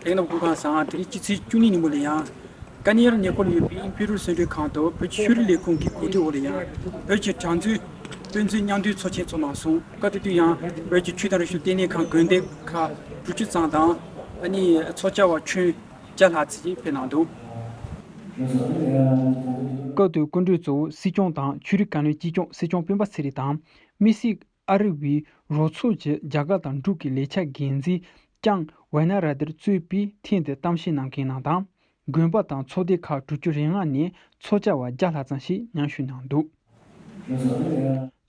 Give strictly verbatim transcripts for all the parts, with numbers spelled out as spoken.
ལྷན་རྒྱས་རྣམས་སྐུ་ཁམས་བཟང་། དེ་རིང་སྤྱི་ཚེས་བཅུ་གཉིས་ཉིན་མོ་ལ་ཡང་། ཀ་ནི་ཡར་ཉེ་འཁོར་ལ་ཡོད་པའི་ཨིམ་ཕི་རུལ་གསོལ་མགྲོན་ཁང་དུ་བོད་ཀྱི་ཆོས་རིག་ལས་ཁུངས་ཀྱི་གོ་སྒྲིག་འོག་ལ་ཡང་། བོད་ཀྱི་གྲངས་འཛིན་དཔེ་མཛོད་མཉམ་འདུས་ཚོགས་ཆེན་ཚོགས་གནང་སོང་། སྐབས་དེ་དུས་ཡང་བོད་ཀྱི་ཆོས་དང་རིག་གཞུང་ལྟེ་གནས་ཁང་དགོན་སྡེ་ཁག་དྲུག་ཅུ་ཙམ་དང་། ཨ་ནི་ཚོགས་བཅར་བ་ཁྱོན་བརྒྱ་ལྷག་ཙམ་ཞིག་ཕེབས་གནང་འདུག། སྐབས་དེར་སྐུ་མགྲོན་གཙོ་བོ་སྲིད་སྐྱོང་དང་ཆོས་རིག་བཀའ་བློན་གཅིག་ལྕོགས་སྲིད་སྐྱོང་སྤེན་པ་ཚེ་རིང་དང་། དམིགས་བསལ་ཨ་རི་བའི་རོགས་ཚོགས་ཀྱི་རྒྱ་གར་དང་འབྲུག་གི་ལས་འཆར་འགན་འཛིན་ལྕམ་ཝེ་ན་ར་དིར་གཙོས་པའི་ཐེངས་འདིར་གཏམ་བཤད་གནང་མཁན་རྣམས་དང་། དགོན་པ་དང་ཚོགས་སྡེ་ཁག་དྲུག་ཅུ་རེ་ལྔ་ནས་ཚོགས་བཅར་བ་བརྒྱ་ལྷག་ཙམ་ཞིག་མཉམ་ཞུགས་གནང་འདུག།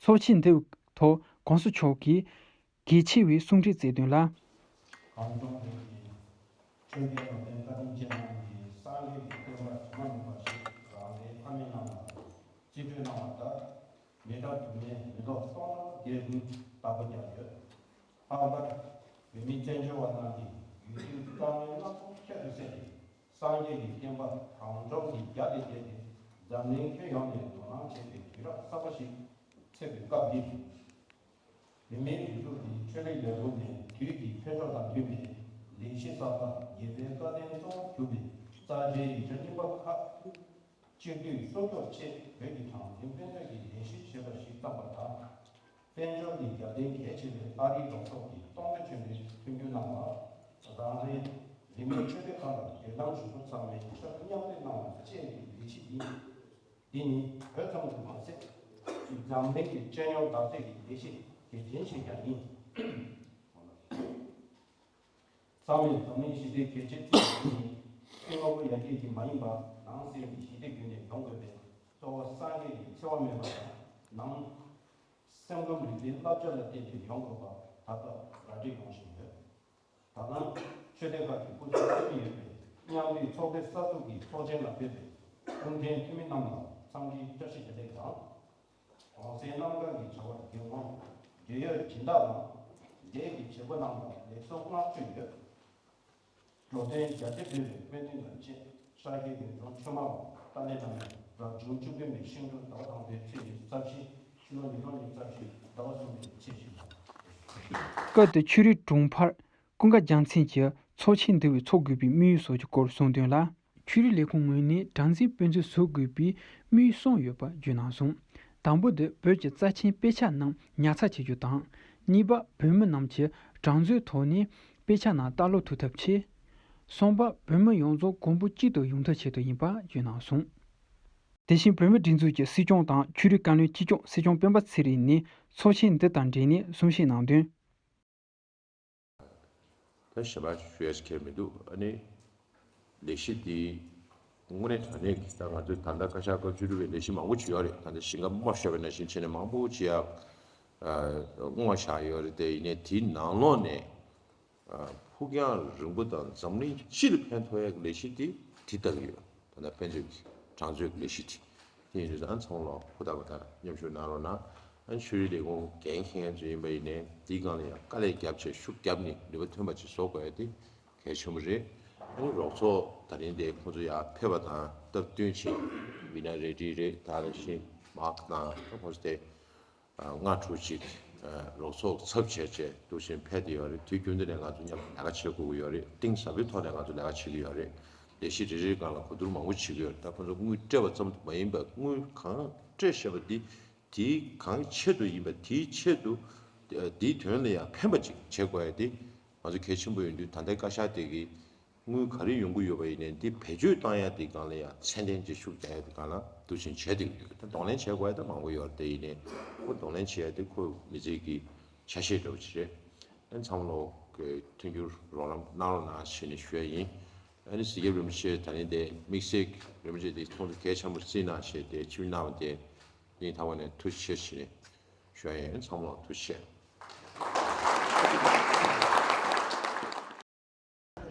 ཚོགས་ཆེན་འདིའི་ཐོག་༸གོང་ས་མཆོག་གིས་གལ་ཆེ་བའི་གསུང་འཕྲིན་བསྩལ་དོན་ལ། གངས་ལྗོངས་བོད་ཀྱི་ཆོས་རྒྱལ་དང་ལྡན་བཀའ་དྲིན་ཅན་རྣམས་ཀྱིས་སངས་རྒྱས་ཀྱི་བསྟན་པ་དྲི་མ་མེད་པ་ཞིག་རང་རེའི་ཕ་མེས་རྣམས་ལ་རྩིས་སྤྲོད་གནང་བ་ལྟར། མི་དྲག་རྒྱུ་མེད་མི་ལྡོག་སྟོང་ཕྲག་བརྒྱད་བརྒྱུད་བདག་པོ་བརྒྱབ་ཡོད། ལྷག་པར་བོད་མི་བཙན་བྱོལ་བ་རྣམས་ཀྱིས་ཡུལ་དུས་དཀའ་ངལ་སྣ་ཚོགས་ཁྱད་དུ་བསད་དེ། སངས་རྒྱས་ཀྱི་བསྟན་པ་གངས་ལྗོངས་ཀྱི་རྒྱ་དེ་བསྒྱུར་ཏེ་འཛམ་གླིང་ཁྱོན་ཡོངས་ནས་དོ་སྣང་བྱེད་པའི་དུས་རབས་གསར་པ་ཞིག་ཚེས་པའི་སྐབས་འདིར། བོད་མིའི་སྒྲིག་འཛུགས་ཀྱི་ཆོས་རིག་ལས་ཁུངས་ནས་དུས་ཀྱི་འཕེལ་ཕྱོགས་དང་མཐུན་པའི་ལས་གཞི་གསར་པ་རྒྱལ་བའི་བཀའ་བསྟན་གཙོ་བོར་གྱུར་པའི་རྩ་ཆེའི་ཡིག་ཆ་རྙིང་པ་ཁག་གཅིག་བསྡུས་སྲུང་སྐྱོབ་ཆེད་བོད་ཀྱི་གྲངས་འཛིན་དཔེ་མཛོད་ཀྱི་ལས་གཞི་ཞེས་པ་ཞིག་བརྩམས་པ་དང་། དཔལ་འབྱོར་གྱི་རྒྱབ་རྟེན་གལ་ཆེ་བའི་ཨ་རིའི་རོགས་ཚོགས་ཀྱིས་གཏོང་ཕོད་ཆེན་པོས་མཐུན་འགྱུར་གནང་བར། རང་རེའི་རིས་མེད་ཆོས་སྡེ་ཁག་དང་འབྲེལ་གཏམ་ཞུ་མཁན་ཚང་མས་ཕྱག་མཉམ་འདེགས་གནང་བ་བཅས་ཀྱི་ལས་གཞི་འདི། འདི་ནི་བོད་ཙམ་དུ་མ་ཟད། འཛམ་གླིང་གི་སྤྱི་ཡོངས་བདག་གཅེས་ཀྱི་ལས་གཞི་གལ་ཆེན་ཞིག་ཀྱང་ཡིན། ཚང་མས་འཛམ་གླིང་ཞི་བདེ་གལ་ཆེ་ཚུལ་དེ་ནི་སྤྱི་ནོར་བུ་ཡར་རྒྱས་ཀྱིས་མ་ཡིན་པར་ནང་སེམས་ཀྱི་ཞི་བདེ་བརྒྱུད་ནས་ཡོང་དགོས་པས། གཙོ་བོ་སངས་རྒྱས་ཀྱི་འཚེ་བ་མེད་པ་དང་། ནང་སེམས་ཁམས་རིག་པའི་བསླབ་བྱ་ལ་བརྟེན་ཏེ་ཡོང་དགོས་པ་ད་སྐབས་ར་སྤྲོད་ཡོང་བཞིན་ཡོད། ད་ལྟ་ཆོས་སྡེ་ཁག་གི་སྐུ་ཚབ་ཚོགས་མི་ཡོད་པའི་མཉམ་འབྲེལ་ཚོགས་སྡེ་གསར་འཛུགས་ཀྱི་ཚོགས་ཆེན་ལ་ཕེབས་པའི་སྐུ་མགྲོན་འཐུས་མི་རྣམས་ལ་འཚམས་འདྲིའི་བཀྲ་ཤིས་བདེ་ལེགས་དང་། གོང་གསལ་རྣམ་དཀར་གྱི་བྱ་བར་དགེ་སློང་འབྲེལ་ཡོད་སྦྱིན་བདག་དང་འབྲེལ་གྱི་བྱེད་པོ་རྣམས་ལ་ལེགས་སོ་བསྔགས་བརྗོད་ཡོད། འགྲོ་དོན་རྒྱ་ཆེར་འགྲེལ་བའི་སྨོན་འདུན་དང་བཅས་ཤཱཀྱའི་དགེ་སློང་ཆོས་སྨྲ་བ་ཏཱ་ལའི་བླ་མས་རབ་བྱུང་བཅུ་བདུན་པའི་ཤིང་འབྲུག་ཟླ་བ་དང་པོའི་ཚེས་ཉི་ཤུ་རྩ་བཞི། ཕྱི་ལོ་ཉིས་སྟོང་ཉི་ཤུ་རྩ་བཞི་ཟླ་བ་གསུམ་པའི་ཚེས་བཞི། སྐབས་དེར་ཆོས་རིག་དྲུང་འཕར་ཀུན་དགའ་རྒྱལ་མཚན་གྱིས་ཚོགས་ཆེན་འདི་བས་འཚོགས་དགོས་པའི་དམིགས་ཡུལ་སོགས་ཀྱི་སྐོར་གསུངས་དོན་ལ། ཆོས་རིག་ལས་ཁུངས་ངོས་ནས་གྲངས་འཛིན་དཔེ་མཛོད་བཟོ་དགོས་པའི་དམིགས་ཡུལ་གསུམ་ཡོད་པ་བརྗོད་གནང་སོང་། དང་པོ་དེ་བོད་ཀྱི་རྩ་ཆེན་དཔེ་ཆ་རྣམས་ཉར་ཚགས་བྱེད་རྒྱུ་དང་། གཉིས་པ་བོད་མི་རྣམས་ཀྱིས་གྲངས་མཛོད་ཐོག་ནས་དཔེ་ཆ་རྣམས་ལྟ་ཀློག་ཐུབ་ཐབས་ཆེད། གསུམ་པ་བོད་མི་ཡོངས་རྫོགས་གོང་བུ་གཅིག་ཏུ་ཡོང་ཐབས་ཆེད་དུ་ཡིན་པ་བརྗོད་གནང་སོང་། དེ་བཞིན་བོད་མིའི་སྒྲིག་འཛུགས་ཀྱི་སྲིད་སྐྱོང་དང་ཆོས་རིག་བཀའ་བློན་གཅིག་ལྕོགས་སྲིད་སྐྱོང་སྤེན་པ་ཚེ་རིང་ནས་ཚོགས་ཆེན་འདི་དང་འབྲེལ་ནས་གསུང་བཤད་གནང་དོན། ད་གཞན་པ་ཞུ་ཡ་ཞིག་ཁེལ་མི་འདུག། ཨ་ནི་ལས་གཞི་འདི་དངོས་གནས་དྲང་གནས་ཀྱི་ད་ང་ཚོས་ད་ལྟ་བཀའ་ཤག་སྐབས་བཅུ་དྲུག་པའི་ལས་གཞི་མང་པོ་ཅིག་ཡོད་རེད། ད་ལྟ་ཞིང་ཁ་མ་ཤོར་བའི་ནང་བཞིན་བྱས་ནས་མང་པོ་ཅིག་ཡ་སྔོན་མ་བཞག་ཡོད་རེད། དེ་ཡིན་ནའི་དེའི་ནང་ལོགས་ནས་ཕུགས་རྒྱང་རིང་པོ་དང་འཛམ་གླིང་སྤྱི་ལ་ཕན་ཐོགས་ཡ་གི་ལས་གཞི་འདི་དེ་ལྟ་གི་ཡོད། ད་ལྟ་དཔེ་མཛོད་ཀྱི་གྲངས་མཛོད་ཀྱི་ལས་གཞི་དེ། དེ་ཡིན་དུས་ད་ཚང་མ་ལ་ཧུར་ཐག་པ་དང་མཉམ་ཞུགས་གནང་རོགས་གནང་། ཨ་ནི་ཆོས་རིག་ལས་ཁུངས་འགན་འཁྱེར་མཁན་ཚོ་ཡིན་པ་ཡིན་ནའི་དེའི་སྒང་ལ་ཡང་དཀའ་ལས་བརྒྱབ་བྱས་ཤུགས་བརྒྱབ་ནས་ནུས་པ་ཐོན་པ་ཅིག་བཟོ་དགོས་ཡ་དེ་གལ་ཆེན་པོ་རེད། ཨ་ནི་རོགས་ཚོགས་ད་རིང་དེ་ཁོང་ཚོ་ཡར་ཕེབས་པ་དང་སྟབས་བསྟུན་བྱས་མི་སྣ་རེ་འདྲ་རེད། ད་ལྟ་ཤིང་མག་དང་ཁོང་ཚོ་དེ་ལྔ་དྲུག་ཅིག་རོགས་ཚོགས་ཚབ་བྱས་བྱས་འདུག་སེ་ཕེབས་བསྡད་ཡོད་རེད། དུས་རྒྱུན་དུ་ནས་ང་ཚོ་མཉམ་དུ་ལས་ཀ་བྱེད་དགོས་ཀྱི་ཡོད་རེད། གཏིང་ཟབ་པའི་ཐོག་ནས་ང་ཚོ་ལས་ཀ་བྱེད་ཀྱི་ཡོད་རེད། ལས་གཞི་རེ་རེའི་སྒང་ལ་གོ་བསྡུར་མང་པོ་བྱེད་ཀྱི་ཡོད་རེད། ད་ཁོང་ཚོ་དངུལ་སྤྲད་པ་ཙམ་དུ་མ་ཡིན་པར་དངུལ་གང་སྤྲད་བཞག་པ་འདི་དེའི་གང་ཆེད་དུ་ཡིན་པ་དེའི་ཆེད་དུ་འདིའི་དོན་ལ་ཡང་ཕན་པ་ཅིག་བྱེད་དགོས་ཡ་དེ་ང་ཚོ་གལ་ཆེན་པོ་ཡིན་དུས་ད་ལྟའི་བཀའ་ཤག་དེ་གིས་དངུལ་ག་རེ་ཡོང་གི་ཡོད་པ་ཡིན་ནའི་འདི་བེད་སྤྱོད་བཏང་ཡ་དེ་སྒང་ལ་ཡང་ཚད་ལྡན་གྱི་ཤུགས་རྒྱག་ཡ་དེ་སྒང་ལ་འདུག་ཅིང་བྱས་བསྡད་ཀྱི་ཡོད། ད་གདོང་ལེན་བྱེད་དགོས་ཡ་ད་མང་པོ་ཡོད་རེད། དེ་ཡིན་ནའི་ཁོ་གདོང་ལེན་བྱེད་ཡ་དེ་ཁོ་མི་ཚེ་གི་ཆ་ཤས་འདྲ་བོ་ཅིག་རེད། ཨ་ནི་ཚང་མ་ལོ་གི་མཐུན་འགྱུར་རོགས་རམ་གནང་རོགས་གནང་ཞེས་ནས་ཞུ་ཡ་ཡིན། ཨ་ནི་གཟིགས་རྒྱབ་རིན་པོ་ཆེ་ད་ནི་དེ་དམིགས་བསལ་རིན་པོ་ཆེ་དེ་ཚོགས་འདུ་གལ་ཆེན་པོ་བརྩིས་གནང་ཞེས་དེ་ཆིབས་གནང་བ་དེ་སྙིང་ཐག་པ་ནས་ཐུགས་རྗེ་ཆེ་ཞེས་ནས་ཞུ་ཡ་ཡིན། ཚང་མ་ལ་ཐུགས་རྗེ་ཆེ།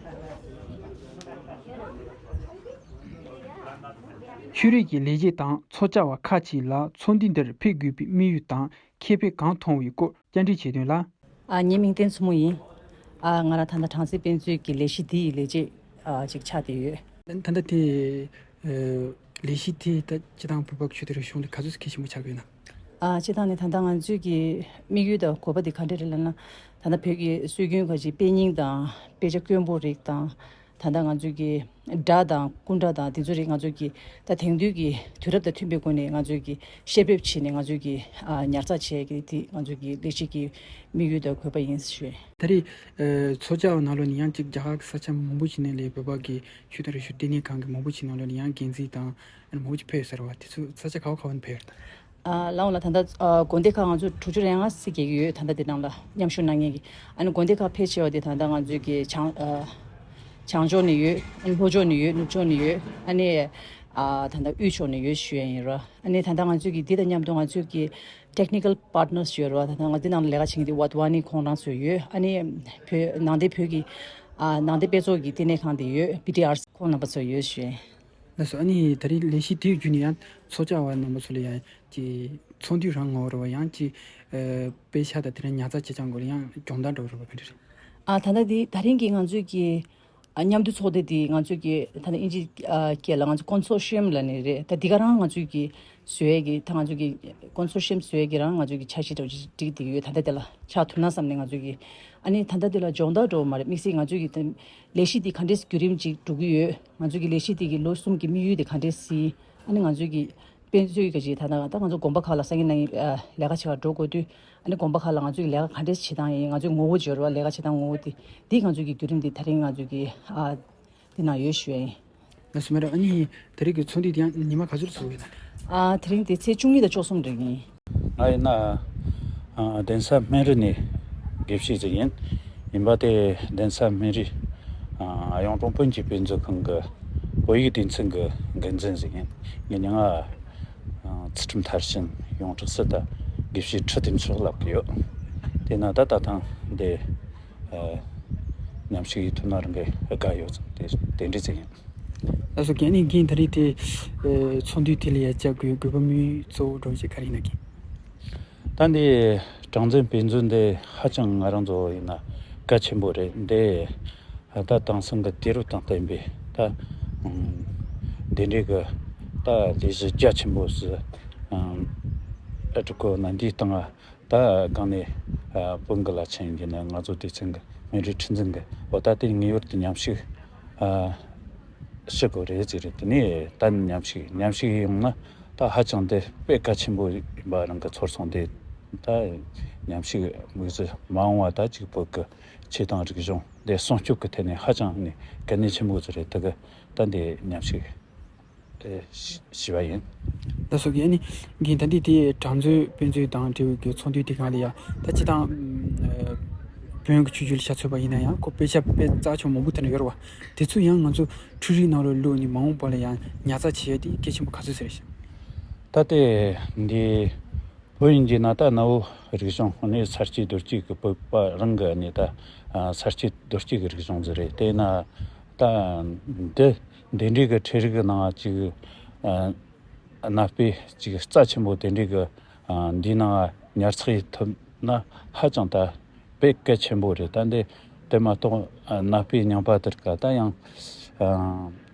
ཆོས་རིག་གི་ལས་བྱེད་དང་ཚོགས་བཅར་བ་ཁག་ཅིག་ལ་ཚོགས་འདུ་འདིར་ཕེབས་དགོས་པའི་དམིགས་ཡུལ་དང་ཁེ་ཕན་གང་མཐོང་བའི་སྐོར་བཅར་འདྲི་བྱས་དོན་ལ། ཨ། ངའི་མིང་བསྟན་མཚོ་མོ་ཡིན། ཨ། ང་རང་ད་ལྟ་གྲངས་འཛིན་དཔེ་མཛོད་ཀྱི་ལས་གཞི་འདི་ཡི་ལས་བྱེད་ཨ་ཅིག་ཆགས་བསྡད་ཡོད། ད་ལྟ་དེ་ཨ་ལས་གཞི་དེ་ད་སྤྱི་བཏང་བོད་པ་ཆོས་དང་རིག་གཞུང་ལ་ག་ཚོད་གལ་ཆེན་པོ་ཆགས་ཀྱི་ཡོད་ན། ཨ། སྤྱི་བཏང་ནས་ད་ལྟ་ང་ཚོའི་གི་དམིགས་ཡུལ་དང་དགོས་པ་དེ་ག་འདྲ་རེད་ལབ་ན། ད་ལྟ་བོད་ཀྱི་སྲོལ་རྒྱུན་ཁ་ཅིག་དཔེ་རྙིང་དང་དཔེ་ཆ་དཀོན་པོ་རིགས་དང་། ད་ལྟ་ང་ཚོས་ཀྱི་སྒྲ་དང་སྐུ་འདྲ་དང་དེ་ཚོ་རིགས་ང་ཚོས་ཀྱི་ད་དེང་དུས་ཀྱི་དུས་རབས་དང་མཐུན་པའི་སྒོ་ནས་ང་ཚོས་ཀྱི་བཤེར་འབེབས་བྱས་ནས་ང་ཚོས་ཀྱི་ཨ་ཉར་ཚགས་བྱས་ཀྱི་དེ་ང་ཚོས་ཀྱི་ལས་གཞི་གི་དམིགས་ཡུལ་དང་དགོས་པ་ཡིན་ཞུས། ད་རེས་ཚོགས་བཅར་བ་ནང་ལོགས་ནས་ཡང་གཅིག་རྒྱ་གར་གྱི་ས་ཆ་མང་པོ་ཞིག་ནས་ལས་བོད་པ་གི་ཆོས་དང་རིག་གཞུང་ལྟེ་གནས་ཁང་གི་མང་པོ་ཞིག་ནང་ལོགས་ནས་ཡང་འགན་འཛིན་དང་ཨ་ནི་མང་པོ་ཞིག་ཕེབས་ཡོད་ཟེར་བ་དེ་ཚོ་ས་ཆ་ག་བ་ག་བ་ནས་ཕེབས་ཡོད་རེད་ད། ཨ་ལའོ་ལ་ད་ལྟ་ཨ་དགོན་སྡེ་ཁག་ང་ཚོ་དྲུག་ཅུ་རེ་ལྔ་ཙམ་བརྒལ་གྱི་ཡོད། ད་ལྟ་དེ་ནང་ལ་མཉམ་ཞུགས་གནང་མཁན་གྱི་ཨ་ནི་དགོན་སྡེ་ཁག་ཕལ་ཆེ་བ་དེ་ད་ལྟ་ང་ཚོའི་གི་བྱང་ཨ་བྱང་ཕྱོགས་ནས་ཡོད། ལྷོ་ཕྱོགས་ནས་ཡོད། ནུབ་ཕྱོགས་ནས་ཡོད། ཨ་ནི་ཨ་ད་ལྟ་དབུས་ཕྱོགས་ནས་ཡོད་ཞུ་ཡ་ཡིན་ར། ཨ་ནི་ད་ལྟ་ང་ཚོའི་གི་འདི་དང་མཉམ་དུ་ང་ཚོའི་གི་technical partners ཞུ་ཡ་ར། ད་ལྟ་ང་འདི་ནང་ལ་ལས་ཀ་བྱེད་མཁན་དེ་ཝཱ་ཏི་ཝཱ་ནི་ཁོང་རང་ཚོ་ཡོད། ཨ་ནི་བོད་ནང་བསྟན་བོད་ཀྱི་ཨ་ནང་བསྟན་དཔེ་ཚོགས་ཀྱི་ལྟེ་གནས་ཁང་དེ་ཡོད། བི་ཊི་ཨར་སི་ཁོང་རྣམ་པ་ཚོ་ཡོད་ཞུ་ཡ་ཡིན། ལགས་སོ། ཨ་ནི་ད་རེས་ལས་གཞི་དེའི་བརྒྱུད་ནས་ཡང་ཚོགས་བཅར་བ་རྣམ་པ་ཚོ་ལ་ཡང་ཅིག་ཚོགས་འདུའི་རང་ངོ་རེད་བ། ཡང་ཅིག་ཨ་དཔེ་ཆ་དང་དེ་རིང་ཉར་ཚགས་བྱེད་སྟངས་སྐོར་ལ་ཡང་སྦྱོང་བརྡར་འདྲ་བོ་རེད་བ། ག་འདྲ་རེད། ཨ་ད་ལྟ་འདི་ད་རིང་གི་ང་ཚོའི་གི་ཨ་མཉམ་འདུས་ཚོགས་སྡེ་འདི་ང་ཚོའི་གི་ད་ལྟ་ཨིན་ཇི་ཨ་སྐད་ལ་ང་ཚོ་ཀོན་སོར་ཤི་ཡམ་ལབ་ནི་རེད། ད་འདི་ག་རང་ང་ཚོའི་གི་བཟོ་ཡས་ཀྱི་ད་ང་ཚོའི་གི་ཀོན་སོར་ཤི་ཡམ་བཟོ་ཡས་ཀྱི་རང་ང་ཚོའི་གི་འཆར་གཞི་འདྲ་བོ་ཅིག་བསྒྲིགས་བསྡད་ཀྱི་ཡོད། ད་ལྟ་དེ་ལ་ཆགས་ཐུབ་ན་བསམ་ནས་ང་ཚོའི་གི་ཨ་ནི་ད་ལྟ་དེ་ལ་སྦྱོང་བརྡར་འདྲ་བོ་མ་རེད། དམིགས་བསལ་ང་ཚོའི་གི་ད་ལས་གཞི་འདི་ག་འདྲས་བརྒྱུད་རིམ་ཅིག་འགྲོ་གི་ཡོད། ང་ཚོའི་གི་ལས་གཞི་འདི་གི་ལོ་གསུམ་གི་དམིགས་ཡུལ་དེ་ག་འདྲས་ཟིན། ཨ་ནི་ང་ཚོའི་གི་དཔེ་མཛོད་ཀྱི་ད་ལྟ་ད་ང་ཚོ་དགོན་པ་ཁག་ལ་སང་ཉིན་གནངས་ཉིན་ཨ་ལས་ཀ་བྱེད་པར་འགྲོ་དགོས་དུས། ཨ་ནི་དགོན་པ་ཁག་ལ་ང་ཚོས་ལས་ཀ་ག་འདྲས་བྱེད་སྟངས་ཡིན། ང་ཚོའི་ངོ་བོ་འབྱོར་བ་ལས་ཀ་བྱེད་སྟངས་ངོ་བོ་དེ་འདི་ང་ཚོའི་གི་བརྒྱུད་རིམ་འདི་ད་རིང་ང་ཚོའི་གི་ཨ་འདི་ནང་ཡོད་ཞུ་ཡ་ཡིན། ལགས་སོ་མེ་ར། ཨ་ནི་ད་རེས་ཀྱི་ཚོགས་འདུ་དེ་ཡང་ཉི་མ་ག་ཚོད་ཚོགས་ཡོད་ན། ཨ་དེ་རིང་དེ་ཚེས་བཅུ་གཉིས་དང་བཅུ་གསུམ་རེད་ཡིན། ང་ཡིན་ན་ཨ་གདན་ས་སྨན་རི་ནས་དགེ་བཤེས་ཅིག་ཡིན། ཡིན་པ་དེ་གདན་ས་སྨན་རི་ཨ་གཡུང་དྲུང་བོན་གྱི་དཔེ་མཛོད་ཁང་གི་བོད་ཡིག་སྡེ་ཚན་གྱི་འགན་འཛིན་ཞིག་ཡིན། ངའི་མྱིང་ང་ཨ་ཚུལ་ཁྲིམས་མཐར་ཕྱིན་ཡོངས་གྲགས་སུ་ད་དགེ་བཤེས་ཁྲི་བདེ་མཆོག་ལབ་ཀྱི་ཡོད། དེས་ན་ད་ད་ཐེངས་འདི་ཨ་མཉམ་ཞུགས་ཡིན་ཐུབ་ན་རང་གི་དགའ་ཡོད། དེ་དེ་འདྲ་ཅིག་ཡིན། ལགས་སོ། རྒན་ནི་རྒན་ད་རེས་དེ་ཨ་ཚོགས་འདུའི་དེ་ལ་ཡ་བཅར་དགོས་དགོས་པ་དམིགས་ཡུལ་གཙོ་བོ་འདྲ་བོ་ཅིག་ག་རེ་ཡིན་ན་རྒན། ད་འདི་གྲངས་འཛིན་དཔེ་མཛོད་འདི་ཧ་ཅང་ང་རང་ཚོ་ཡིན་ན་གལ་ཆེན་པོ་རེད། འདི་ད་དེང་སང་གི་དུས་རབས་དང་བསྟུན་པའི་ད་ཨམ་འདི་འདྲའི་གི་ད་ལས་གཞི་རྒྱ་ཆེན་པོ་ཞིག་ཨམ་ཨ་སྒྲུབ་དགོས་ན། འདིའི་སྟེང་ད་གང་ནས་ཨ་བོན་གྱི་བླ་ཆེན་ཡིན་གྱི་ན། ང་ཚོ་སྡེ་ཚན་གྱི་སྨན་རིའི་ཁྲི་འཛིན་གྱི་འོ་ད་དེ་ངེས་པར་དུ་མཉམ་ཞུགས་ཨ་ཞུ་དགོས་རེད་ཟེར་རེད། དེ་ནས་ད་མཉམ་ཞུགས་མཉམ་ཞུགས་ཡོང་ན་ད་ཧ་ཅང་དེ་དཔེ་གལ་ཆེན་པོ་ཡིན་པ་རང་གི་ཚོར་སོང་། དེ་ད་མཉམ་ཞུགས་དམིགས་བསལ་མ་འོངས་པ་ད་ཅིག་བོད་ཀྱི་ཆོས་དང་རིག་གཞུང་དེ་སྲུང་སྐྱོབ་ཀྱི་ཐད་ནས་ཧ་ཅང་ནས་གལ་གནད་ཆེན་པོ་ཟིག་རེད། དེ་གི་ད་འདི་མཉམ་ཞུགས་ཨེ་ཞུ་བ་ཡིན། ད་སོ་གི་ཨ་ནི་རྒན་ད་འདི་དེ་གྲངས་མཛོད་དཔེ་མཛོད་དང་འབྲེལ་བའི་གི་ཚོགས་འདུ་དེ་གང་ལ་ཡ་ད་སྤྱི་བཏང་ཨ་བོན་གྱི་ཆོས་བརྒྱུད་ལ་ཆ་མཚོན་པ་ཡིན་ན་ཡང་ཁོ་དཔེ་ཆ་དཔེ་རྩ་ཆེན་མང་པོ་དེ་འདྲ་ཡོད་རེད་བ། དེ་ཚོ་ཡང་ང་ཚོ་འཕྲུལ་རིག་ནང་ལ་བླུགས་ནས་མ་འོངས་པ་ལ་ཡང་ཉར་ཚགས་བྱེད་ཡ་དེ་གལ་ཆེན་པོ་ག་ཚོད་ཟེར་རེད་ཤག་ད་དེ་འདི་བོད་ཡིན་གྱི་ན་ད་གནའ་བོའི་རིག་གཞུང་ནི་ས་སྐྱེས་རྡོ་སྐྱེས་ཀྱི་བོད་པ་རང་གི་ནི་ད་ཨ་ས་སྐྱེས་རྡོ་སྐྱེས་ཀྱི་རིག་གཞུང་ཟིག་རེད། དེས་ན་ད་འདི་འདི་འདྲའི་གི་འཕྲུལ་རིག་གི་ནང་ཅིག་ཨ་གནའ་དཔེ་ཅིག་རྩ་ཆེན་པོ་དེ་འདྲའི་གི་ཨ་འདིའི་ནང་ཉར་ཚགས་ཡེད་ཐུབ་ན་ཧ་ཅང་ད་དཔེ་གལ་ཆེན་པོ་རེད། ད་འདི་དེ་མ་གཏོགས་ཨ་གནའ་དཔེ་རྙིང་པ་དེར་ག་ད་ཡང་ཨ་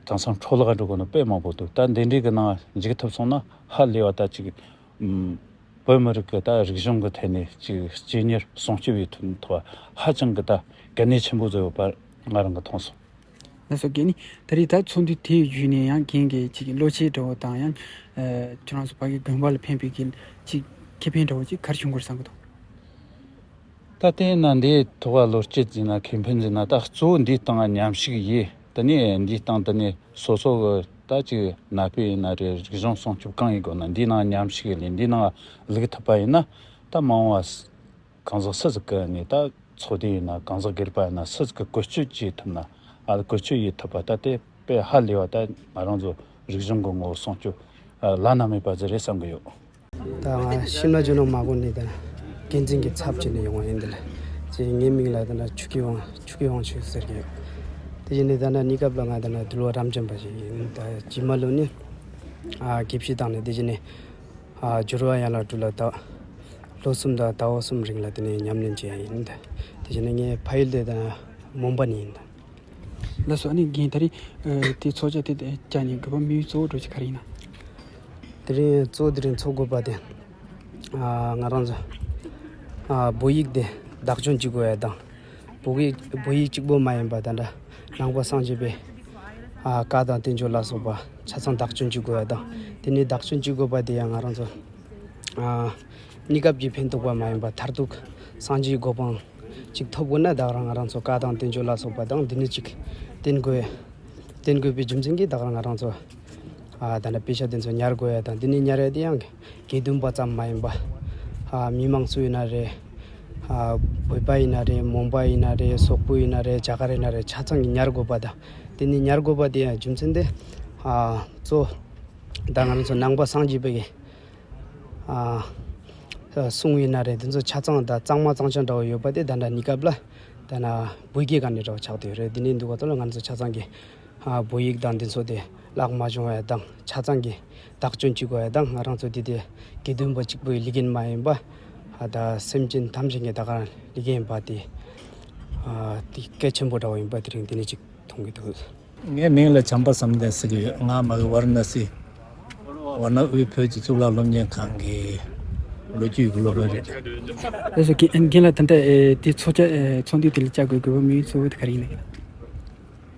དེང་སང་འཕྲོ་བརླག་འགྲོ་གི་ནི་དཔེ་མང་པོ་འདུག་ད་འདི་འདྲའི་གི་ནང་འཇུག་ཐུབ་སོང་ན་ཧ་ལས་པ་ད་ཅིག་ཨམ། བོད་མི་རིགས་ཀྱི་ད་རིག་གཞུང་གི་ཐད་ནས་ཅིག་གཅེས་ཉར་སྲུང་སྐྱོབ་ཡེད་ཐུབ་ཐུབ་པ་ཧ་ཅང་གི་ད་གལ་གནད་ཆེན་པོ་བཟོ་ཡོད་པ་ང་རང་གི་མཐོང་སོང་། ལགས་སོ། རྒན་ནི་ད་རེས་ད་ཚོགས་འདུ་དེའི་བརྒྱུད་ནས་ཡང་རྒན་གྱི་ཅིག་བློ་སྐྱེད་འདྲ་བོ་དང་ཡང་ཨ་ཁྱོད་རང་ཚོ་ཕ་གི་དགོན་པ་ལ་ཕན་པའི་གི་ཅིག་ཁེ་ཕན་འདྲ་བོ་ཅིག་ག་རེ་བྱུང་དགོས་བསམ་གི་འདུག་ད་དེ་ན་འདིའི་ཐོག་ལ་བློ་སྐྱེད་ཟེར་ན་ཁེ་ཕན་ཟེར་ན་ད་གཙོ་བོ་འདིའི་སྟེང་ལ་མཉམ་ཞུགས་ཡིན། དེ་ནས་འདིའི་སྟེང་དེ་ནས་སོ་སོ་གི་ད་ཅིག་གནའ་དཔེ་ཡིན་ན་རེད། རིག་གཞུང་སྲུང་སྐྱོབ་གང་ཡིན་དགོས་ན་འདིའི་ནང་མཉམ་ཞུགས་ལས་འདིའི་ནང་བླུག་ཐུབ་པ་ཡིན་ན་ད་མ་འོངས་པ་གང་ཟག་སུ་ཟིག་གི་ནས་ད་ཚོགས་སྡེ་ཡིན་ན་གང་ཟག་སྒེར་པ་ཡིན་ན་སུ་ཟིག་གི་བཀོལ་སྤྱོད་བྱེད་ཐུབ་ན་ཨ་བཀོལ་སྤྱོད་ཡེད་ཐུབ་པ་ད་དེ་དཔེ་ཧ་ལས་པ་ད་ང་རང་ཚོ་རིག་གཞུང་གི་ངོ་བོ་སྲུང་སྐྱོབ་ཨ་བླ་ན་མེད་པ་ཟིག་རེད་བསམ་གི་ཡོད། ད་ང་ཤིམ་ལ་ཇོ་ནང་མ་གོ་ནས་ད་འགན་འཛིན་གྱི་ཚབ་བྱས་ནས་ཡོང་བ་ཡིན། འདི་ལ་ཅེས་ངའི་མིང་ལ་ད་ན་ཆུ་ཁྱི་ཝང་ཆུ་ཁྱི་ཝང་ཆུ་ཟེར་གི་ཡོད། དེ་བཞིན་ནས་ད་ན་གནས་སྐབས་ལ་ང་ད་ན་འདུལ་བ་རབ་འབྱམས་པ་ཞིག་ཡིན། ད་རྗེས་མ་ལོ་ནི་ཨ་དགེ་བཤེས་བཏང་ནས་དེ་བཞིན་ནས་ཨ་སྦྱོར་བ་ཡན་ལག་དྲུག་ལ་ད་ལོ་གསུམ་དང་ཟླ་བ་གསུམ་རིང་ལ་དེ་ནས་ཉམས་ལེན་བྱས་ཡིན། དེ་བཞིན་ནས་ངའི་ཕ་ཡུལ་དེ་ད་ན་མོན་པ་ནས་ཡིན། ལགས་སོ། ཨ་ནི་རྒན་ད་རེས་ཨ་དེ་ཚོགས་བཅར་དེ་བཅར་ནས་དགོས་པ་དམིགས་ཡུལ་གཙོ་བོ་འདྲ་བོ་ཅིག་ག་རེ་ཡིན་ན། དེ་རིང་གཙོ་བོ་དེ་རིང་ཚོགས་དགོས་པ་དེ་ཨ་ང་རང་ཚོ་ཨ་བོད་ཡིག་དེ་ བདག་སྐྱོང་བྱེད་དགོས་ཡ་དང་། བོད་ཡིག་བོད་ཡིག་གཅིག་པོ་མ་ཡིན་པ་ད་ལྟ་ནང་པ་སངས་རྒྱས་པའི་ཨ་བཀའ་དང་བསྟན་བཅོས་ལ་སོགས་པ་ཆ་ཚང་བདག་སྐྱོང་བྱེད་དགོས་ཡ་དང་། དེ་ནས་བདག་སྐྱོང་བྱེད་དགོས་པ་དེ་ཡང་ང་རང་ཚོ་ཨ་གནས་སྐབས་ཀྱི་ཕན་ཐོགས་པ་མ་ཡིན་པ་མཐར་ཐུག་སངས་རྒྱས་གོ་འཕང་ཅིག་ཐོབ་དགོས་ན། ད་རང་ང་རང་ཚོ་བཀའ་དང་བསྟན་བཅོས་ལ་སོགས་པ་དང་འདི་ནི་ཅིག་བསྟེན་དགོས། བསྟེན་དགོས་པའི་རྒྱུ་མཚན་གྱིས་ད་རང་ང་རང་ཚོ་ཨ་ད་ནི་དཔེ་ཆ་དེ་ཚོ་ཉར་དགོས་ཡ་དང་། འདི་ནི་ཉར་ཡ་དེ་ཡང་དགེ་འདུན་པ་ཙམ་མ་ཡིན་པ། ཨ་མི་མང་ཚོ་ཡིན་ན་རེད། ཨ་བོད་པ་ཡིན་ན་རེད། མོན་པ་ཡིན་ན་རེད། སོག་པོ་ཡིན་ན་རེད། རྒྱ་གར་ཡིན་ན་རེད། ཆ་ཚང་གིས་ཉར་དགོས་པ་དང་། དེ་ནི་ཉར་དགོས་པ་དེ་ཡང་རྒྱུ་མཚན་དེ་ཨ་གཙོ་ད་ང་རང་ཚོ་ནང་པ་སངས་རྒྱས་པའི་གི་ཨ་གསུང་ཡིན་ན་རེད། དེ་ཚོ་ཆ་ཚང་ད་གཙང་མ་གཙང་རྐྱང་འདྲ་བོ་ཡོད་པ་དེ་ད་ལྟ་གནས་སྐབས་ལ་ད་ན་བོད་སྐད་སྒང་ནས་འདྲ་བོ་ཆགས་བསྡད་ཡོད་རེད། དེ་ནས་འདུག་ག་ད་ལ་ང་ཚོ་ཆ་ཚང་གིས་ཨ་བོད་ཡིག་དང་འདི་ཚོ་དེ་བརླག་མ་བྱུང་བ་དང་། ཆ་ཚང་གིས་བདག་སྐྱོང་བྱེད་དགོས་ཡ་དང་། ང་རང་ཚོ་འདི་དེ་དགེ་འདུན་པ་གཅིག་པུའི་ལས་འགན་མ་ཡིན་པ། ཨ་ད་སེམས་ཅན་ཐམས་ཅད་ཀྱི་ད་ག་རང་ལས་འགན་ཡིན་པ་དེ་ཨ་དེ་གལ་ཆེན་པོ་འདྲ་བོ་ཡིན་པ་དེ་རིང་འདི་ནས་ཅིག་མཐོང་གི་འདུག། ངའི་མིང་ལ་བྱམས་པ་བསམ་གཏན་ཟེར་གྱི་ཡོད། ང་མ་གི་ཝཱ་ར་ཎ་སི་ཝཱ་ར་ཎ་དབུས་བོད་ཀྱི་གཙུག་ལག་སློབ་གཉེར་ཁང་གི་ལོ་རྒྱུས་ཀྱི་སློབ་དཔོན་རེད། ལགས་སོ། རྒན་རྒན་ལགས། ད་ལྟ་ཨེ་དེ་ཚོགས་བཅར་ཨེ་ཚོགས་འདུ་དེ་ལ་བཅར་དགོས་དགོས་པ་དམིགས་ཡུལ་གཙོ་བོ་དེ་ག་རེ་ཡིན་ནམ།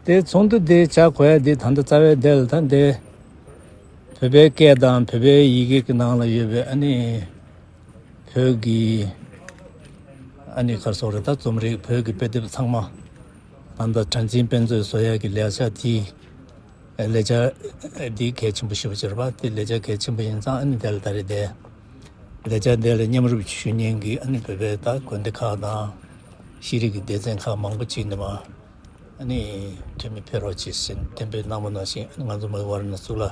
དེ་ཚོགས་འདུ་དེ་བཅར་དགོས་ཡ་དེ་ད་ལྟ་རྩ་བའི་དེ་ལ་ད་འདི་བོད་པའི་སྐད་དང་བོད་པའི་ཡི་གེ་གི་ནང་ལ་ཡོད་པའི་ཨ་ནི་བོད་ཀྱི་ཨ་ནི་ག་རེ་ཟེར་དགོས་རེད། ད་རྩོམ་རིག་བོད་ཀྱི་དཔེ་དེབ་ཚང་མ་ད་ལྟ་གྲངས་འཛིན་དཔེ་མཛོད་བཟོ་ཡ་གི་ལས་འཆར་དེ་ལས་འཆར་འདི་གལ་ཆེན་པོ་ཞེ་པོ་ཅིག་རེད་པ། དེ་ལས་འཆར་གལ་ཆེན་པོ་ཡིན་ཙང་། ཨ་ནི་དེ་ལ་ད་རེས་དེ་ལས་འཆར་དེ་ལ་མཉམ་རུབ་ཞུ་མཁན་གྱི་ཨ་ནི་བོད་པའི་ད་དགོན་སྡེ་ཁག་དང་ཤེས་རིག་གི་སྡེ་ཚན་ཁག་མང་པོ་ཅིག་ནས་མ་ཨ་ནི་འཐུས་མི་ཕེབས་རོགས་བྱེད་ཟེར་གཏན་འབེབས་གནང་བ་ནང་བཞིན། ཨ་ནི་ང་ཚོ་མ་གི་ཝཱ་ར་ཎ་སི་གཙུག་ལག་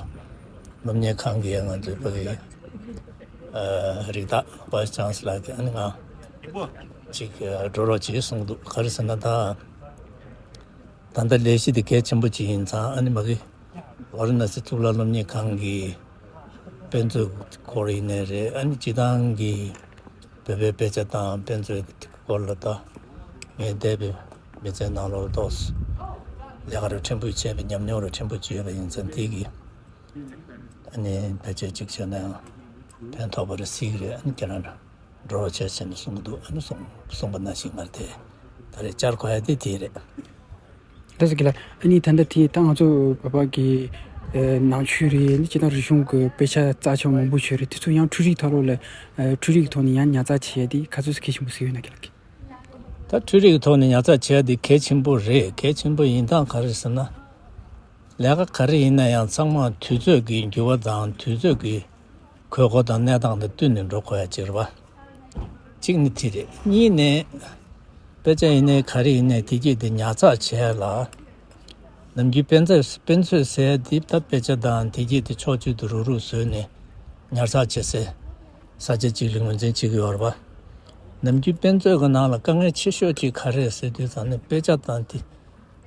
སློབ་གཉེར་ཁང་གི་ང་ཚོའི་ཕ་གི་ཨ་རིགས་བདག་བྷའི་སི་ཅན་སི་ལར་གྱིས་ཨ་ནི་ང་ཅིག་འགྲོ་རོགས་བྱེད་གསུངས་འདུག། ག་རེ་ཟེར་ན་ད། ད་ལྟ་ལས་གཞི་དེ་གལ་ཆེན་པོ་ཅིག་ཡིན་ཙང་། ཨ་ནི་མ་གི་ཝཱ་ར་ཎ་སི་གཙུག་ལག་སློབ་གཉེར་ཁང་གི་དཔེ་མཛོད་སྐོར་ཡིན་ནའི་རེད། ཨ་ནི་སྤྱི་བཏང་གི་བོད་པའི་དཔེ་ཆ་དང་དཔེ་མཛོད་ཀྱི་སྐོར་ལ་ད་ངས་འདས་པའི་མི་ཚེའི་ནང་ལོགས་ཏོག་ཙམ་ལས་ཀ་རེ་ཕྲན་བུ་བྱས་པའི་ཉམས་མྱོང་རེ་ཕྲན་བུ་ཅིག་ཡོད་པ་ཡིན་ཙང་། དེ་གི་ཨ་ནི་ཕལ་ཆེར་གཅིག་བྱས་ན་ཡང་ཕན་ཐོགས་པ་རེ་སྲིད་ཀྱི་རེད། ཨ་ནི་ཁྱེད་རང་འགྲོ་རོགས་བྱས་ཟེར་ནས་གསུངས་འདུག། ཨ་ནི་གསུངས་གསུངས་པ་ནང་བཞིན་ང་དེ་ད་རེས་བཅར་དགོས་ཡ་དེ་དེ་རེད། ལགས་སོ་རྒན་ལགས། ཨ་ནི་ད་ལྟ་དེ་ད་ང་ཚོ་བོད་པ་གི་ཨེ་ནང་ཆོས་རེད། ཨ་ནི་སྤྱིར་བཏང་རིག་གཞུང་གི་དཔེ་ཆ་རྩ་ཆེན་མང་པོ་ཞིག་རེད། དེ་ཚོ་ཡང་འཕྲུལ་རིག་ཐོག་ལོགས་ལ་ཨེ་འཕྲུལ་རིག་གི་ཐོག་ནས་ཡང་ཉར་ཚགས་བྱེད་ཡ་དེ་ག་ཚོད་གལ་ཆེན་པོ་ཟིག་ཡོད་ན་རྒན་ལགས་ཀྱིས། ད་འཕྲུལ་རིག་གི་ཐོག་ནས་ཉར་ཚགས་བྱེད་ཡ་དེ་གལ་ཆེན་པོ་རེད། གལ་ཆེན་པོ་ཡིན་སྟངས་ག་རེ་ཟེར་ན། ལས་ཀ་ག་རེ་ཡིན་ན་ཡང་ཚང་མ་དུས་ཚོད་ཀྱི་འགྱུར་བ་དང་དུས་ཚོད་ཀྱི་དགོས་མཁོ་དང་གནས་སྟངས་དང་བསྟུན་ནས་འགྲོ་དགོས་ཡ་ཅིག་རེད་པ། གཅིག་ནི་དེ་རེད། གཉིས་ནས་དཔེ་ཆ་ཡིན་ནའི་ག་རེ་ཡིན་ནའི་དེ་གྱད་དེ་ཉར་ཚགས་བྱེད་ཡ་ལ། ནམ་རྒྱུན་དཔེ་མཛོད་དཔེ་མཛོད་ཟེར་ཡ་དེ་ད་དཔེ་ཆ་དང་དེ་གྱད་དེ་ཕྱོགས་གཅིག་ཏུ་རུག་རུག་བཟོས་ནས་ཉར་ཚགས་བྱེད་སའི་ས་ཆ་གཅིག་ལ་ངོས་འཛིན་བྱེད་ཀྱི་ཡོད་རེད་པ། ནམ་རྒྱུན་དཔེ་མཛོད་ཀྱི་ནང་ལ་དཀའ་ངལ་ཆེ་ཤོས་གཅིག་ག་རེ་རེད་ཟེར་དུས་ཙང་ནས་དཔེ་ཆ་དང་དེ།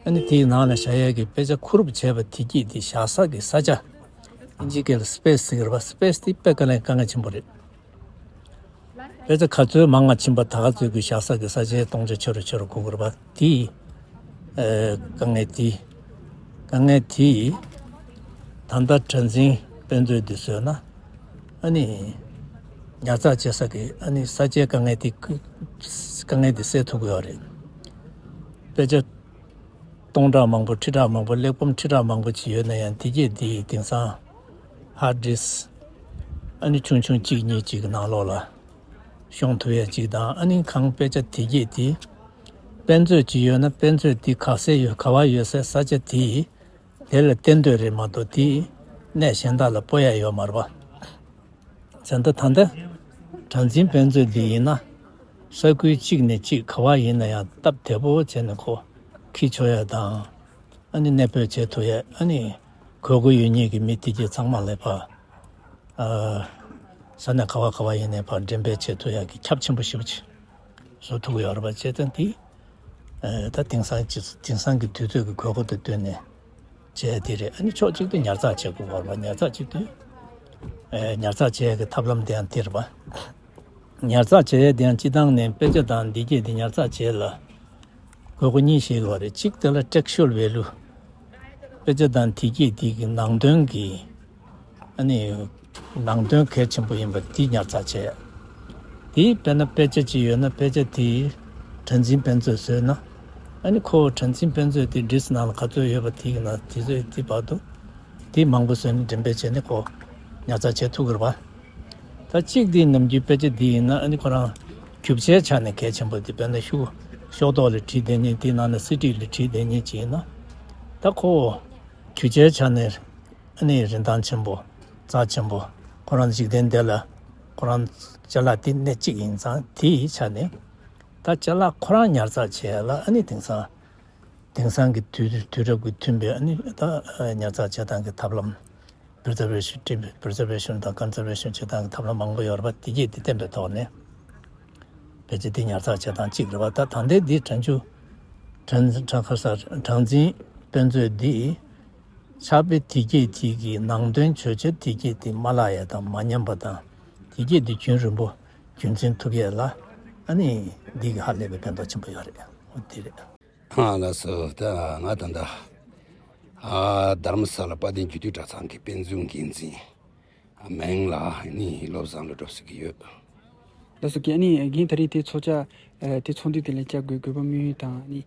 ཨ་ནི་དེའི་ནང་ལ་བཞག་ཡས་ཀྱི་དཔེ་ཆ་བསྡུ་རུབ་བྱས་པ་དེ་གྱད་དེ་བཞག་ས་གི་ས་ཆ། ཨིན་ཇི་སྐད་ལ་སི་པེ་སི་ཟེར་གྱི་རེད་པ། སི་པེ་སི་དེ་དཔེ་དཀའ་ལས་དཀའ་ངལ་ཆེན་པོ་རེད། དཔེ་ཆ་ག་ཚོད་མང་ང་ཕྱིན་པ་ད་ག་ཚོད་ཀྱི་བཞག་ས་གི་ས་ཆའི་སྟོང་ཆ་ཆེ་རུ་ཆེ་རུ་འགྲོ་གི་རེད་པ། དེ་ཨེ་དཀའ་ངལ་དེ། དཀའ་ངལ་དེ་ད་ལྟ་གྲངས་འཛིན་དཔེ་མཛོད་འདི་བཟོས་ན། ཨ་ནི་ཉར་ཚགས་བྱེད་ས་གི་ཨ་ནི་ས་ཆའི་དཀའ་ངལ་དེ་དཀའ་ངལ་དེ་སེལ་ཐུབ་ཀྱི་ཡོད་རེད། དཔེ་ཆ་སྟོང་ཕྲག་མང་པོ་ཁྲི་ཕྲག་མང་པོ་གླེགས་བམ་ཁྲི་ཕྲག་མང་པོ་ཅིག་ཡོད་ན་ཡང་། དེ་གྱད་དེ་དེང་སང་ཧར་ཌི་སི་ཨ་ནི་ཆུང་ཆུང་གཅིག་གཉིས་ཅིག་གི་ནང་ལོགས་ལ་ཤོང་ཐུབ་ཡ་ཅིག་དང་། ཨ་ནི་གང་དཔེ་ཆ་དེ་གྱད་དེ་དཔེ་མཛོད་ཅིག་ཡོད་ན་དཔེ་མཛོད་དེ་ག་ས་ཡོད་ག་པར་ཡོད་སའི་ས་ཆ་དེ་དེ་ལ་བསྟན་སྡོད་རེད་མ་གཏོགས་དེ་གནས་གཞན་དག་ལ་སྤོ་ཡ་ཡོད་མ་རེད་པ། བྱས་ཙང་ད་ལྟ་གྲངས་འཛིན་དཔེ་མཛོད་འདི་ཡིན་ན་ས་ཁུལ་གཅིག་ནས་གཅིག་ག་པར་ཡིན་ན་ཡང་སྟབས་བདེ་པོ་བྱས་ནས་ཁོ་འཁྱེར་ཆོག་ཡ་དང་། ཨ་ནི་གནས་སྤོས་བྱེད་ཐུབ་ཡ། ཨ་ནི་དགོས་མཁོ་ཡོད་མཁན་གྱི་མི་དེ་གྱད་ཚང་མ་ལ་ཕར་ཨ་ས་གནས་ག་པ་ག་པ་ཡིན་ནའི་ཕར་འགྲེམས་སྤེལ་བྱེད་ཐུབ་ཡ་གི་ཁྱབ་ཆེན་པོ་ཞེ་པོ་ཅིག་བཟོ་ཐུབ་ཀྱི་ཡོད་རེད་པ། བྱས་ཙང་དེ་ཨ་ད་དེང་སང་ཅི་དེང་སང་གི་དུས་ཚོད་ཀྱི་དགོས་མཁོ་དང་བསྟུན་ནས་བྱས་དེ་རེད། ཨ་ནི་ཕྱོགས་གཅིག་ཏུ་ཉར་ཚགས་བྱེད་དགོས་པ་རེད་པ། ཉར་ཚགས་གཅིག་ཏུ་ཨེ་ཉར་ཚགས་བྱེད་ཡག་གི་ཐབས་ལམ་དེ་ཡང་དེ་རེད་པ། ཉར་ཚགས་བྱེད་ཡག་དེ་ཡང་སྤྱིར་བཏང་ནས་དཔེ་ཆ་དང་འདི་གྱད་དེ་ཉར་ཚགས་བྱེད་ལ་དགོས་མཁོ་གཉིས་ཤིག་ཡོད་རེད། གཅིག་དེ་ལ་textual value། དཔེ་ཆ་དང་དེ་གྱད་དེ་གི་ནང་དོན་གྱི་ཨ་ནི་ནང་དོན་གལ་ཆེན་པོ་ཡིན་པ་དེ་ཉར་ཚགས་བྱེད་ཡག། དེ་དཔེར་ན་དཔེ་ཆ་ཅིག་ཡོད་ན་དཔེ་ཆ་དེའི་ གྲངས་འཛིན་དཔེ་མཛོད་བཟོས་ན། ཨ་ནི་ཁོ་གྲངས་འཛིན་དཔེ་མཛོད་དེ་འདྲིས་ནང་ལ་ག་ཚོད་ཡོད་པ་དེའི་ནང་དེ་ཚོའི་དེ་བར་དུ་དེ་མང་པོ་བཟོས་ནས་འགྲེམས་སྤེལ་བྱས་ནས་ཁོ་ཉར་ཚགས་བྱེད་ཐུབ་ཀྱི་རེད་པ། ད་གཅིག་དེའི་ནམ་རྒྱུན་དཔེ་ཆ་འདི་ཡིན་ན་ཨ་ནི་ཁོ་རང་རྒྱུ་ཆའི་ཆ་ནས་གལ་ཆེན་པོ་དེ་དཔེར་ན་ཤོག་ཤོག་ཐོག་ལ་བྲིས་བསྡད་མཁན་དེའི་ནང་ནས་གསེར་བྲིས་ལ་བྲིས་བསྡད་མཁན་ཅིག་ཡིན་ན། ད་ཁོ་རྒྱུ་ཆའི་ཆ་ནས་ཨ་ནི་རིན་ཐང་ཆེན་པོ་རྩ་ཆེན་པོ་ཁོ་རང་འཇིག་རྟེན་འདི་ལ་ཁོ་རང་ཅ་ལག་དེ་སྣེ་གཅིག་ཡིན་ཙང་དེའི་ཆ་ནས་ད་ཅ་ལག་ཁོ་རང་ཉར་ཚགས་བྱས་ལ་ཨ་ནི་དེང་སང་དེང་སང་གི་དུས་དུས་རབས་ཀྱི་མཐུན་པའི་ཨ་ནི་ད་ཉར་ཚགས་བྱེད་སྟངས་ཀྱི་ཐབས་ལམ། པི་རི་ཛར་ཝེ་ཤོན་པི་རི་ཛར་ཝེ་ཤོན་དང་ཀོན་ཛར་ཝེ་ཤོན་བྱེད་སྟངས་ཀྱི་ཐབས་ལམ་མང་པོ་ཡོད་རེད་པ། དེ་གྱིས་དེ་བསྟན་པའི་ཐོག་ནས་ཕལ་ཆེར་དེ་ཉར་ཚགས་བྱེད་སྟངས་གཅིག་རེད་པ། ད་ད་ལྟའི་འདི་གྲངས་ཆུ་གྲངས་གྲངས་ཁ་ས་གྲངས་འཛིན་དཔེ་མཛོད་འདིས་ཕྱག་དཔེ་དེབ་སྐྱེལ་དེ་གི་ནང་དོན་བརྗོད་བྱ་དེབ་སྐྱེལ་དེ་མ་བརླག་ཡ་དང་མ་ཉམས་པ་དང་དེབ་སྐྱེལ་དེ་རྒྱུན་རིང་པོ་རྒྱུན་འཛིན་ཐུབ་ཡས་ལ་ཨ་ནི་འདི་གི་ཧ་ལས་པའི་ཕན་ཐོགས་ཆེན་པོ་ཡོད་རེད། འོ་དེ་རེད། ཨ་ལགས་སོ། ད་ང་ད་ལྟ་ཨ་རྡ་རམ་ས་ལ་དཔལ་ལྡན་རྒྱུད་སྟོད་གྲྭ་ཚང་གི་དཔེ་མཛོད་འགན་འཛིན་མིང་ལ་ནི་བློ་བཟང་བློ་གྲོས་ཟེར་གྱི་ཡོད། ལགས་སོ། རྒན་ཨ་ནི་རྒན་ད་རེས་དེ་ཚོགས་བཅར་ཨ་དེ་ཚོགས་འདུ་དེ་ལ་བཅར་དགོས་དགོས་པ་དམིགས་ཡུལ་དང་ཨ་ནི་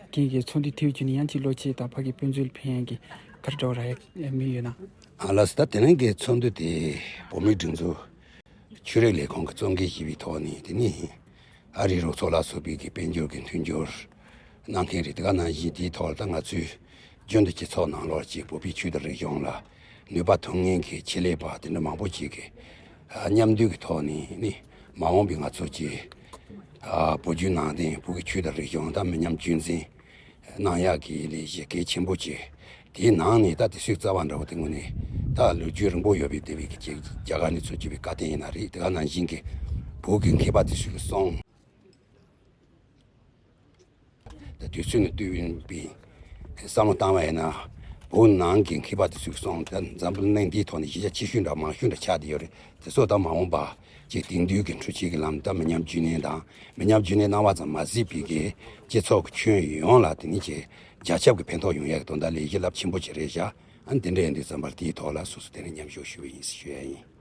རྒན་གྱི་ཚོགས་འདུ་དེ་བརྒྱུད་ནས་ཡང་གཅིག་ལོ་གཅིག་དང་ཕ་གི་དཔེ་མཛོད་ལ་ཕན་ཡག་གི་ག་རེ་འདྲ་བོ་རག་ཡག་དམིགས་ཡོད་ན། ཨ་ལགས་སོ། ད་དེ་རིང་གི་ཚོགས་འདུ་དེ་བོད་མིའི་སྒྲིག་འཛུགས་ཆོས་རིག་ལས་ཁུངས་ཀྱི་གཙོ་འགན་བཞེས་པའི་ཐོག་ནས་དེ་ནི་ཨ་རིའི་རོགས་ཚོགས་ལ་སོགས་པའི་གི་དཔལ་འབྱོར་གྱི་མཐུན་འགྱུར་གནང་མཁན་རེད། དེ་ག་ནང་བཞིན་དེའི་ཐོག་ལ་ད་ང་ཚོས་རྒྱུན་དུ་སྤྱི་ཚོགས་ནང་ལོགས་ཀྱི་བོད་པའི་ཆོས་དང་རིག་གཞུང་ལ་ནུས་པ་ཐོན་མཁན་གྱི་ཆེད་ལས་པ་དེ་འདྲ་མང་པོ་ཅིག་གིས་མཉམ་འདུས་ཀྱི་ཐོག་ནས་ནི་མ་འོངས་པའི་ང་ཚོ་གི་བོད་བརྒྱུད་ནང་བསྟན་བོད་ཀྱི་ཆོས་དང་རིག་གཞུང་དང་མི་ཉམས་རྒྱུན་འཛིན་གནང་ཡག་གི་ལས་གཞི་གལ་ཆེན་པོ་ཅིག་དེའི་ནང་ནས་ད་དེ་ཚོའི་རྩ་བ་འདྲ་བོ་དེ་དངོས་གནས་ད་ལོ་རྒྱུས་རིང་པོ་ཡོད་པའི་དེ་བའི་གི་རྒྱ་གར་ནས་ཚུར་བསྐྱོད་པའི་བཀའ་བསྟན་ཡིན་ན་རེད། དེ་ག་ནང་བཞིན་གྱི་བོད་ཀྱི་མཁས་པ་དེ་ཚོའི་གསུང་ད་དུས་ཚོད་ནས་བསྟུན་པའི་བསམ་བློ་བཏང་བ་ཡིན་ན་བོད་ནང་གི་མཁས་པ་དེ་ཚོའི་གསུང་ད་འཛམ་བུ་གླིང་འདིའི་ཐོག་ནས་གཞི་རྒྱ་ཆེ་ཤོས་འདྲ་མང་ཤོས་འདྲ་ཆགས་བསྡད་ཡོད་རེད། དེ་ཚོ་ད་མ་འོངས་པ་ཅིག་དེང་དུས་ཀྱི་འཕྲུལ་ཆས་ཀྱི་ལམ་ད་མི་ཉམས་རྒྱུན་གནས་དང་མི་ཉམས་རྒྱུན་གནས་གནང་བ་ཙམ་མ་ཟད་པའི་གི་སྤྱི་ཚོགས་ཀྱི་ཁྱོན་ཡོངས་ལ་དེ་ནི་ཅིག་རྒྱ་ཁྱབ་ཀྱི་ཕན་ཐོགས་ཡོང་ཡག་གི་དོན་དག་ལས་གཞི་རླབས་ཆེན་པོ་ཅིག་རེད་བཞག་ཨ་ནི་དེ་འདྲ་ཡིན་དུས་ཙམ་པར་དེའི་ཐོག་ལ་སོ་སོ་དེ་རིང་མཉམ་ཞུགས་ཞུས་པ་ཡིན་ཞུ་ཡ་ཡིན།